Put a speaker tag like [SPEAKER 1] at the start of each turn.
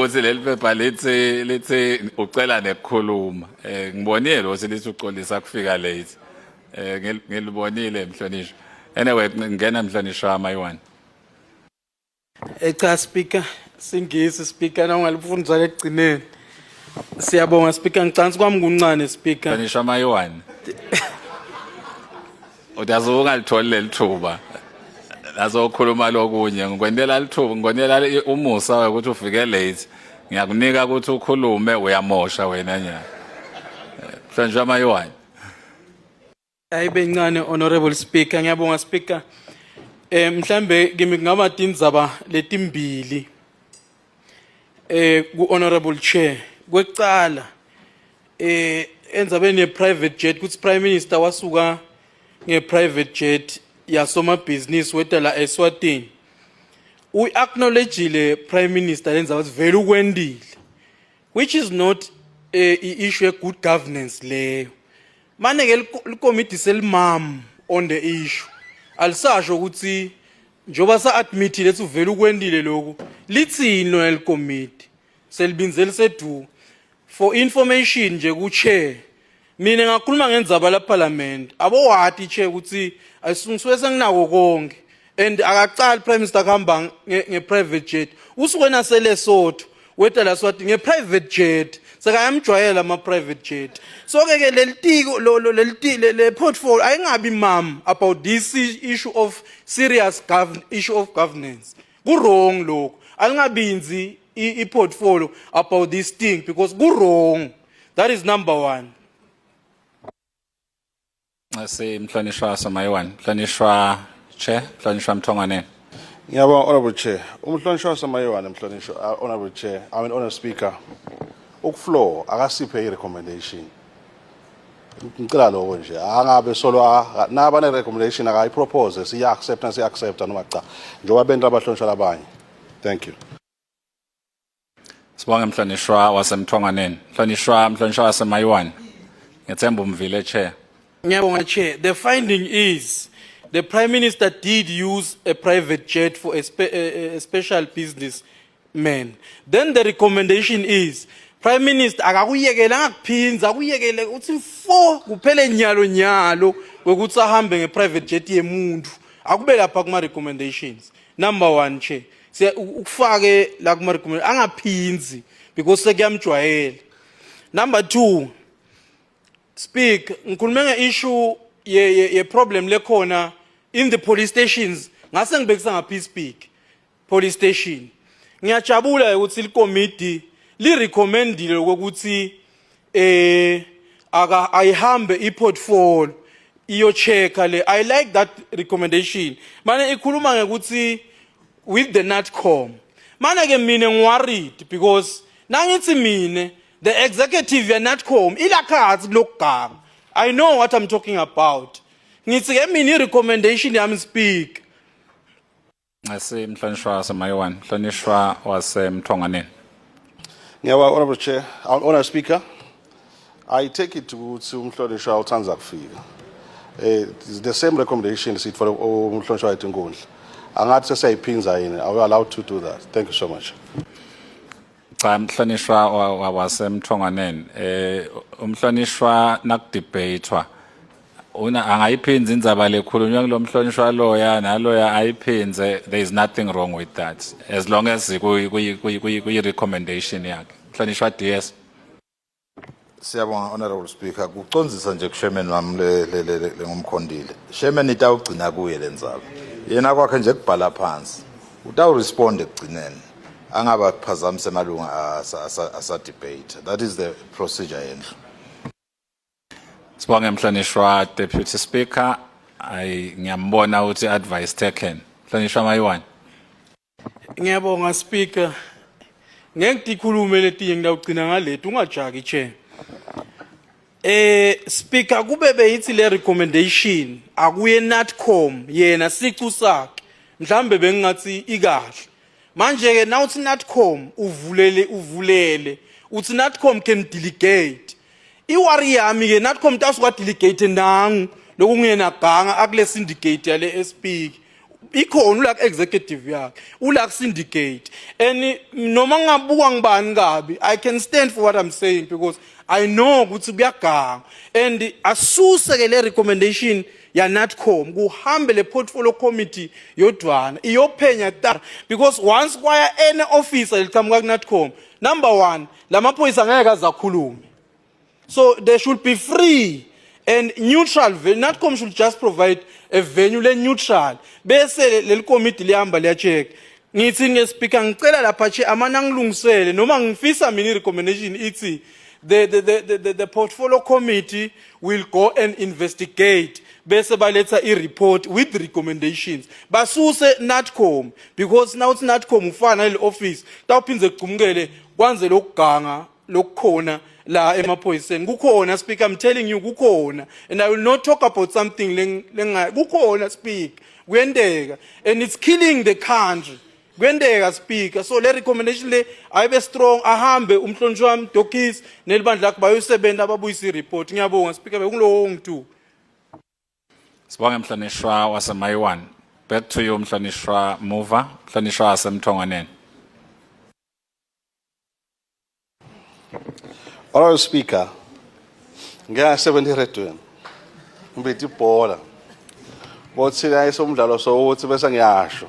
[SPEAKER 1] ukuthi leli phepha lithi ucela nekukhuluma. Ngibonile ukuthi lithi uxolisa kufika late. Ngilibonile mhlonishwa. Anyway, ngena mhlonishwa Mayiwane.
[SPEAKER 2] Cha Speaker, singisi Speaker na ungalifundisa ekugcineni. Siyabonga Speaker, ngicansi kwami kuncane Speaker.
[SPEAKER 1] Mhlonishwa Mayiwane. Udaze ungalitholi leli thuba. Lazokhuluma lokunye ngikwentela lithuba ngikwentela umusa ukuthi ufike late. Ngiyakunika ukuthi ukhulume, uyamosha wena nya. Mhlonishwa Mayiwane.
[SPEAKER 2] Ayibe ncane, Honorable Speaker, ngiyabonga Speaker. Mhlambe kimi kungaba tindzaba letimbili ku Honorable Chair. Kwekucala, endzabeni ye private jet, kuthi Prime Minister wasuka nge private jet yasomabhizinisi weta la eSwatini. Uyi acknowledgeile Prime Minister lendzaba ukuthi vele ukwendile, which is not i-issue ye good governance leyo. Mane ke likomidi selimam on the issue, alisasho ukuthi njoba sa admit lethi uvela ukwendile lokhu, lithini lona likomidi selibinzeli sedu. For information nje ku chair, mina ngakhuluma ngendzaba la parliament abowati chair ukuthi ayisungisuke senginako konke and akacali Prime Minister kuhamba nge private jet, usuke naseLesotho weta la Swati nge private jet, sekayamjwayela ama private jet. So ke ke lelitiko lo lo leliti le portfolio ayingabi mam about this issue of serious issue of governance. Ku wrong lokho, alingabinzi i portfolio about this thing because ku wrong. That is number 1.
[SPEAKER 1] Simhlonishwa Somayiwane, mhlonishwa Chair, mhlonishwa Mthongwane.
[SPEAKER 3] Ngiyabonga, Honorable Chair. Umhlonishwa Somayiwane, mhlonishwa, Honorable Chair, I mean Honorable Speaker. Ukufloor akasiphe i-recommendation. Ngicela lokho nje. Angabe solo naba ne recommendation akayipropose, siya accept na siya accept noma cha. Njengoba bento abahlonishwa labanye. Thank you.
[SPEAKER 1] Sibonge mhlonishwa waseMthongwaneni. Mhlonishwa waseMayiwane. Ngethemba umvile, Chair.
[SPEAKER 2] Ngiyabonga, Chair. The finding is the Prime Minister did use a private jet for a special businessman. Then the recommendation is Prime Minister akakuyekele, angakuphinza, akuyekele uthi 4 kuphele nyalo nyalo ukuthi ahambe ngeprivate jet yemuntu. Akube lapha kuma recommendations. Number 1, Chair. Siya ukufake la kuma recommendation, angaphinzi because sekuyamjwayela. Number 2, speak ngikhulume nge-issue ye problem lekhona in the police stations, ngase ngibekisa ngaphi speak police station. Ngiyajabula ukuthi likomidi li recommendile ukuthi aka ayihambe iportfolio iyo checka le. I like that recommendation mane ikhuluma ngekuthi with the NatCom. Mane ke mina ngiworried because nangithi mine the executive ya NatCom ilakhathi kulokuganga. I know what I'm talking about. Ngithi ke mina i-recommendation yami, speak.
[SPEAKER 1] Simhlonishwa waseMayiwane, mhlonishwa waseMthongwaneni.
[SPEAKER 3] Ngiyabonga, Honorable Chair, Honorable Speaker. I take it ukuthi umhlonishwa uthanda kufika. The same recommendation sithola umhlonishwa wethu inkundla. Angathi sesiyayiphinza yini? Are we allowed to do that? Thank you so much.
[SPEAKER 1] Cha, mhlonishwa waseMthongwaneni, umhlonishwa nakudebatewa una angayiphinza indzaba lekhulunywa kulomhlonishwa loya naloya ayiphinze. There is nothing wrong with that as long as kuyi recommendation yakhe. Mhlonishwa DS.
[SPEAKER 4] Siyabonga, Honorable Speaker. Kucondzisa nje kuchairman wami le ngumkhondile. Chairman, itawugcina kuye lendzaba. Yena kwakhe nje kubhala phansi. Utawu respond ekugcineni. Angaba phazamisa emalunga asa debate. That is the procedure yendlu.
[SPEAKER 1] Sibonge mhlonishwa Deputy Speaker. Ayi, ngiyambona ukuthi advice taken. Mhlonishwa Mayiwane.
[SPEAKER 2] Ngiyabonga, Speaker. Ngeke ngikhulume letinye, ngidawugcina ngalethu, ungajaki, Chair. Speaker, kube beyithi le recommendation akuye Natcom yena sicu sakhe, mhlambe bengingathi ikahle. Manje ke nawuthi Natcom uvulele uthi Natcom can delegate. Iworry yami ke, Natcom tasuka delegate nangu lokungena ganga akule syndicate yale speak. Ikhona ula executive yakhe, ula syndicate. And noma ngingabukwa ngibani kabi, I can stand for what I'm saying because I know ukuthi kuyaganga. And asuse ke le recommendation ya Natcom, kuhambe le portfolio committee yodwana iyophenya ta, because once kwaya any officer liqhamuka ku Natcom, number 1, lamaphoyisa angeke azakhulume. So they should be free and neutral. Natcom should just provide a venue le neutral, bese leli committee lihamba liyacheck. Ngithi nge speaker, ngicela lapha che amana ngilungisele noma ngifisa mina recommendation ithi the portfolio committee will go and investigate, bese baletha i-report with recommendations, basuse Natcom, because now it's Natcom ufana nale office, tawuphindze kugcumukele kwanze lokuganga lokukhona la emaphoyiseni. Kukhona, speaker, I'm telling you, kukhona, and I will not talk about something lenga kukhona, speak. Kuyenteka and it's killing the country. Kuyenteka, speaker. So le recommendation le ayibe strong, ahambe umhlonishwa wami Dokis nelibandla lakhe bayosebenza, ababuyisa i-report. Ngiyabonga, speaker, bekulowo ngitu.
[SPEAKER 1] Sibonge, mhlonishwa waseMayiwan. Back to you, mhlonishwa Muva, mhlonishwa wasemthonganeni.
[SPEAKER 3] Honorable Speaker, ngiyasebenta eredweni. Ngibethe ibhola. Bothi la isomdlalo sowuthi bese ngiyasho.